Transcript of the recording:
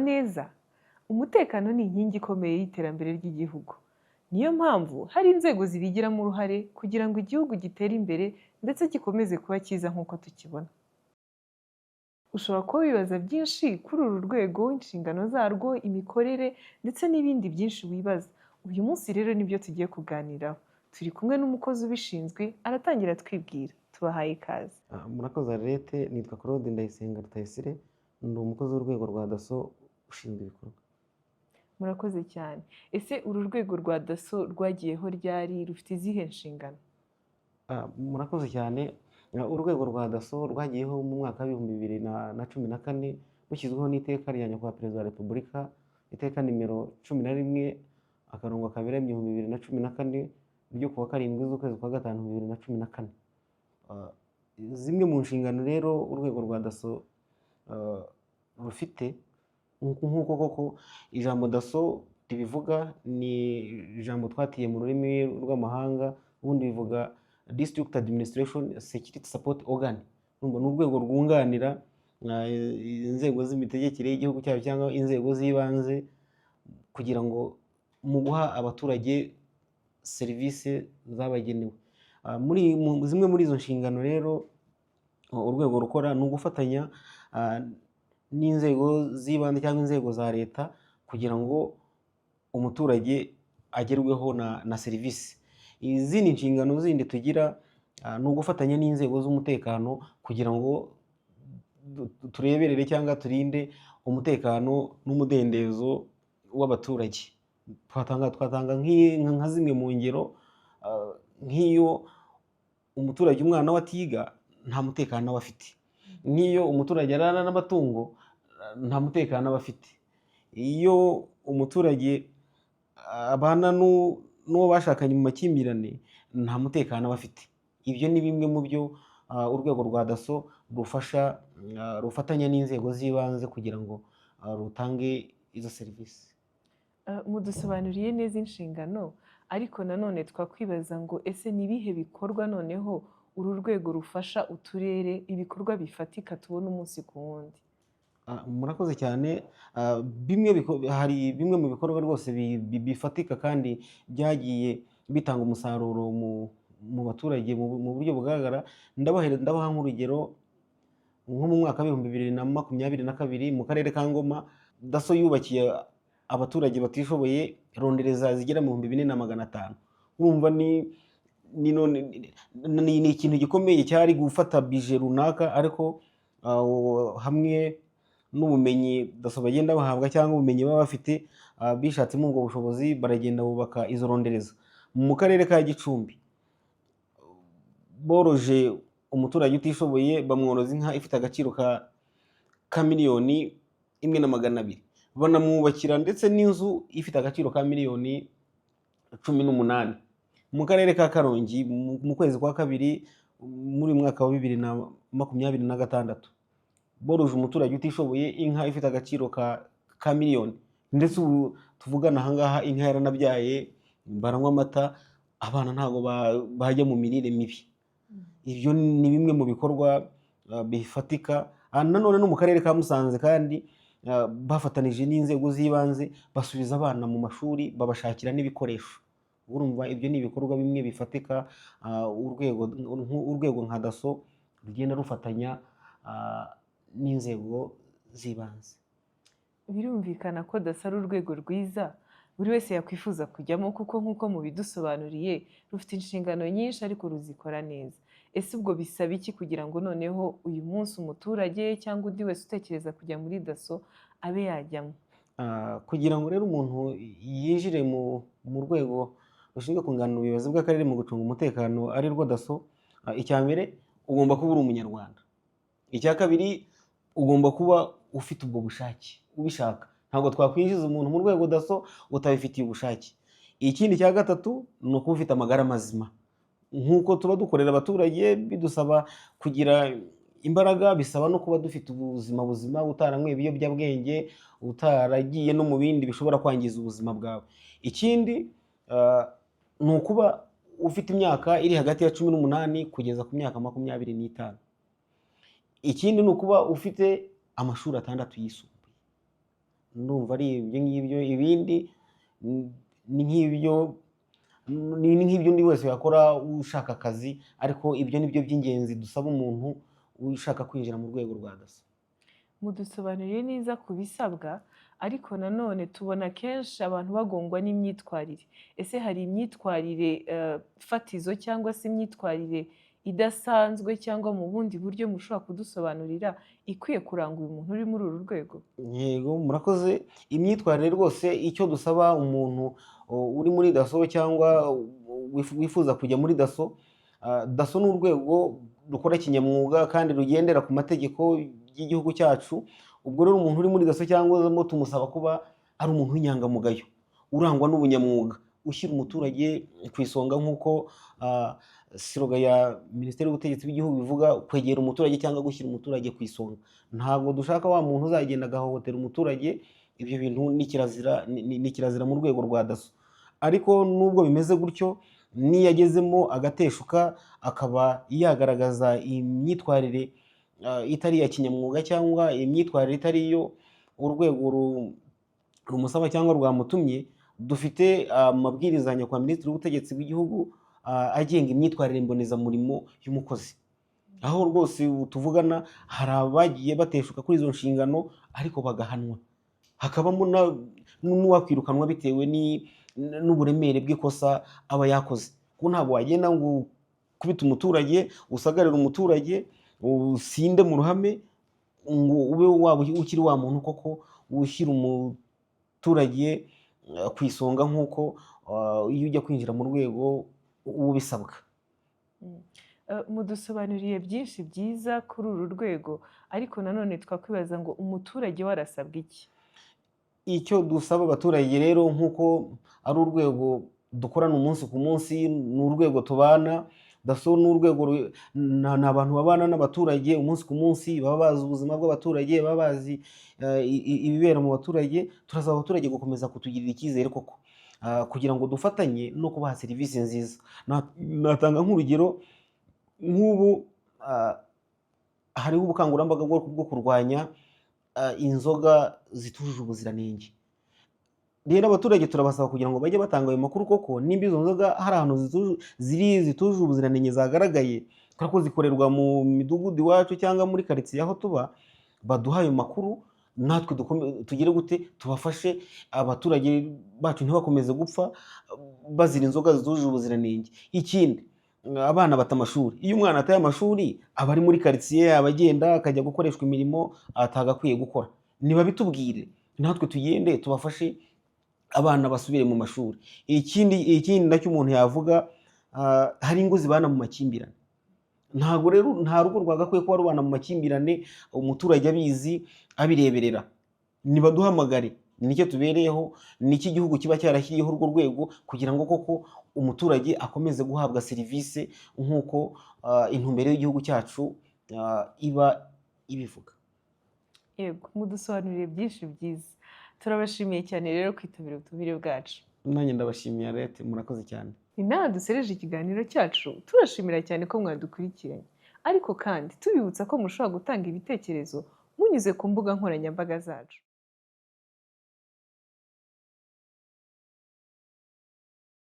Neza? Umutekano ni inkingi ikomeye y'iterambere ry'igihugu. Niyo mpamvu hari inzego zibigiramo uruhare kugira ngo igihugu gitere imbere ndetse gikomeze kuba cyiza nk'uko tukibona. Ushobora kuba wibaza byinshi kuri uru rwego, inshingano zarwo, imikorere ndetse n'ibindi byinshi wibaza. Uyu munsi rero nibyo tugiye kuganiraho. Turi kumwe n'umukozi ubishinzwe, aratangira atwibwira. Tubahaye ikaze. Murakoze Arlette, nitwa Claude Ndayisenga Rutayisire, ndi umukozi w'urwego rwa DASSO ushinzwe ibikorwa. Murakoze cyane. Ese uru rwego rwa DASSO rwagiyeho ryari? Rufite izihe nshingano? Murakoze cyane. Urwego rwa DASSO rwagiyeho mu mwaka wa 2014, rushyizweho n'iteka rya Nyakubahwa Perezida wa Repubulika, iteka nimero 11/2014 ryo kuwa 7 z'ukwezi kwa gatanu 2014. Zimwe mu nshingano rero urwego rwa DASSO rufite, nk'uko koko ijambo DASSO ribivuga, ni ijambo twatiye mu rurimi rw'amahanga, ubundi bivuga District Administration Security Support Organ. Urumva ni urwego rwunganira inzego z'imitegekere y'igihugu cyacu cyangwa inzego z'ibanze kugira ngo mu guha abaturage serivisi zabagenewe. Zimwe muri izo nshingano rero urwego rukora ni ugufatanya n'inzego z'ibanze cyangwa inzego za leta kugira ngo umuturage agerweho na serivisi. Izindi nshingano zindi tugira ni ugufatanya n'inzego z'umutekano kugira ngo tureberere cyangwa turinde umutekano n'umudendezo w'abaturage. Twatanga nka zimwe mu ngero, nk'iyo umuturage umwana we atiga, nta mutekano aba afite. Nk'iyo umuturage arara n'amatungo, nta mutekano aba afite. Iyo umuturage abana n'uwo bashakanye mu makimbirane, nta mutekano aba afite. Ibyo ni bimwe mu byo urwego rwa DASSO rufasha, rufatanya n'inzego z'ibanze kugira ngo rutange izo serivisi. Mudusobanuriye neza inshingano, ariko nanone twakwibaza ngo ese ni ibihe bikorwa noneho uru rwego rufasha uturere, ibikorwa bifatika tubona umunsi ku wundi? Murakoze cyane. Hari bimwe mu bikorwa rwose bifatika kandi byagiye bitanga umusaruro mu baturage mu buryo bugaragara. Ndabaha nk'urugero, nko mu mwaka wa 2022 mu karere ka Ngoma, DASSO yubakiye abaturage batishoboye rondereza zigera mu 4500. Urumva ni ikintu gikomeye cyari gufata budget runaka, ariko hamwe n'ubumenyi DASSO bagenda bahabwa cyangwa ubumenyi baba bafite, bishatsemo ubwo bushobozi, baragenda bubaka izo rondereza. Mu karere ka Gicumbi boroje umuturage utishoboye, bamworoza inka ifite agaciro ka 1,200,000, banamwubakira ndetse n'inzu ifite agaciro ka miliyoni 18. Mu karere ka Karongi, mu kwezi kwa kabiri muri uyu mwaka wa 2026, boroje umuturage utishoboye inka ifite agaciro ka miliyoni, ndetse ubu tuvugana ahangaha inka yaranabyaye, baranywa amata, abana ntabwo bajya mu mirire mibi. Ibyo ni bimwe mu bikorwa bifatika. Nanone no mu karere ka Musanze kandi, bafatanije n'inzego z'ibanze basubiza abana mu mashuri, babashakira n'ibikoresho. Urumva ibyo ni ibikorwa bimwe bifatika urwego nka DASSO rugenda rufatanya n'inzego z'ibanze. Birumvikana ko DASSO ari urwego rwiza buri wese yakwifuza kujyamo, kuko nk'uko mubidusobanuriye rufite inshingano nyinshi ariko ruzikora neza. Ese ubwo bisaba iki kugira ngo noneho uyu munsi umuturage cyangwa undi wese utekereza kujya muri DASSO abe yajyamo? Kugira ngo rero umuntu yinjire mu rwego rushinzwe kunganira ubuyobozi bw'akarere mu gucunga umutekano, ari rwo DASSO, icya mbere ugomba kuba uri Umunyarwanda. Icya kabiri, ugomba kuba ufite ubwo bushake, ubishaka. Ntabwo twakwinjiza umuntu mu rwego DASSO utabifitiye ubushake. Ikindi cya gatatu ni ukuba ufite amagara mazima. Nk'uko tuba dukorera abaturage bidusaba kugira imbaraga, bisaba no kuba dufite ubuzima buzima, utaranyweye ibiyobyabwenge, utaragiye no mu bindi bishobora kwangiza ubuzima bwawe. Ikindi ni ukuba ufite imyaka iri hagati ya 18 kugeza ku myaka 25. Ikindi ni ukuba ufite amashuri 6 yisumbuye. Ndumva ari ibyo ngibyo. Ibindi ni nk'ibyo ni nk'ibyo undi wese yakora ushaka akazi, ariko ibyo ni byo by'ingenzi dusaba umuntu ushaka kwinjira mu rwego rwa DASSO. Mudusobanuriye neza ku bisabwa, ariko nanone tubona kenshi abantu bagongwa n'imyitwarire. Ese hari imyitwarire fatizo cyangwa se imyitwarire idasanzwe cyangwa mu bundi buryo mushobora kudusobanurira ikwiye kuranga uyu muntu uri muri uru rwego? Yego, murakoze. Imyitwarire rwose, icyo dusaba umuntu uri muri DASSO cyangwa wifuza kujya muri DASSO, DASSO ni urwego rukora kinyamwuga kandi rugendera ku mategeko y'igihugu cyacu. Ubwo rero umuntu uri muri DASSO cyangwa uzamo, tumusaba kuba ari umuntu w'inyangamugayo, urangwa n'ubunyamwuga, ushyira umuturage ku isonga nk'uko slogan ya Minisiteri y'Ubutegetsi bw'Igihugu ivuga, kwegera umuturage cyangwa gushyira umuturage ku isonga. Ntabwo dushaka wa muntu uzagenda agahohotera umuturage. Ibyo bintu ni kirazira, ni kirazira mu rwego rwa DASSO. Ariko nubwo bimeze gutyo, n'iyo agezemo agateshuka, akaba yagaragaza imyitwarire itari iya kinyamwuga cyangwa imyitwarire itari iyo urwego rumusaba cyangwa rwamutumye, dufite amabwiriza nyakubahwa Minisitiri w'Ubutegetsi bw'Igihugu agenga imyitwarire mbonezamurimo y'umukozi, aho rwose ubu tuvugana hari abagiye bateshuka kuri izo nshingano ariko bagahanwa, hakabamo n'uwakwirukanwa bitewe n'uburemere bw'ikosa aba yakoze, kuko ntabwo wagenda ngo ukubite umuturage, usagarire umuturage, usinde mu ruhame, ngo ube waba ukiri wa muntu koko ushyira umuturage ku isonga nk'uko iyo ujya kwinjira mu rwego uba ubisabwa. Mudusobanuriye byinshi byiza kuri uru rwego, ariko nanone twakwibaza ngo umuturage we arasabwa iki? Icyo dusaba abaturage rero, nk'uko ari urwego dukorana umunsi ku munsi, ni urwego tubana, DASSO ni urwego ni abantu babana n'abaturage umunsi ku munsi, baba bazi ubuzima bw'abaturage, baba bazi ibibera mu baturage. Turasaba abaturage gukomeza kutugirira icyizere koko, kugira ngo dufatanye no kubaha serivisi nziza. Natanga nk'urugero nk'ubu hariho ubukangurambaga bwo kurwanya inzoga zitujuje ubuziranenge. Rero abaturage turabasaba kugira ngo bajye batanga ayo makuru koko, nimba izo nzoga hari ahantu ziri zitujuje ubuziranenge zagaragaye, kubera ko zikorerwa mu midugudu iwacu cyangwa muri karitsiye aho tuba, baduha ayo makuru, natwe tugire gute, tubafashe, abaturage bacu ntibakomeze gupfa bazira inzoga zitujuje ubuziranenge. Ikindi, abana bata amashuri. Iyo umwana ataye amashuri, aba ari muri karitsiye, aba agenda akajya gukoreshwa imirimo atagakwiye gukora. Nibabitubwire, natwe tugende tubafashe abana basubire mu mashuri. Ikindi nacyo umuntu yavuga, hari ingo zibana mu makimbirane. Ntabwo rero, nta rugo rwagakwiye kuba rubana mu makimbirane umuturage abizi, abireberera. Nibaduhamagare, nicyo tubereyeho, nicyo igihugu kiba cyarashyiriyeho urwo rwego, kugira ngo koko umuturage akomeze guhabwa serivisi nk'uko intumbero y'igihugu cyacu iba ibivuga. Yego, mudusobanuriye byinshi byiza. Turabashimiye cyane rero kwitabira ubutumire bwacu. Nanjye ndabashimiye, Arete, murakoze cyane. Ni naha dusereje ikiganiro cyacu. Turashimira cyane ko mwadukurikiranye, ariko kandi tubibutsa ko mushobora gutanga ibitekerezo munyuze ku mbuga nkoranyambaga zacu.